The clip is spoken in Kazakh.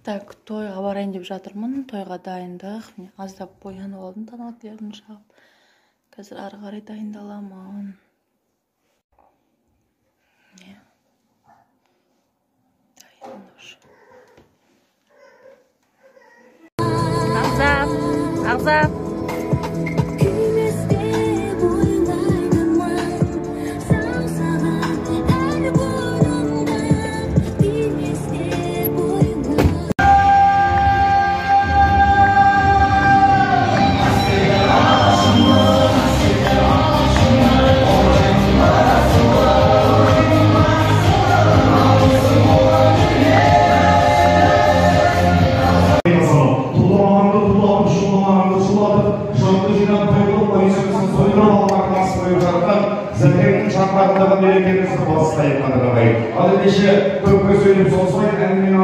Так, тойға барайын деп жатырмын. Тойға дайындық. Міне, аздап боянып алдым, тоналкалерін жағып. Қазір ары қарай дайындаламын. Міне. Дайын уже. Ағзам, Ағзам. Ал ендеше көпке сөйлеп созбай, әңгімені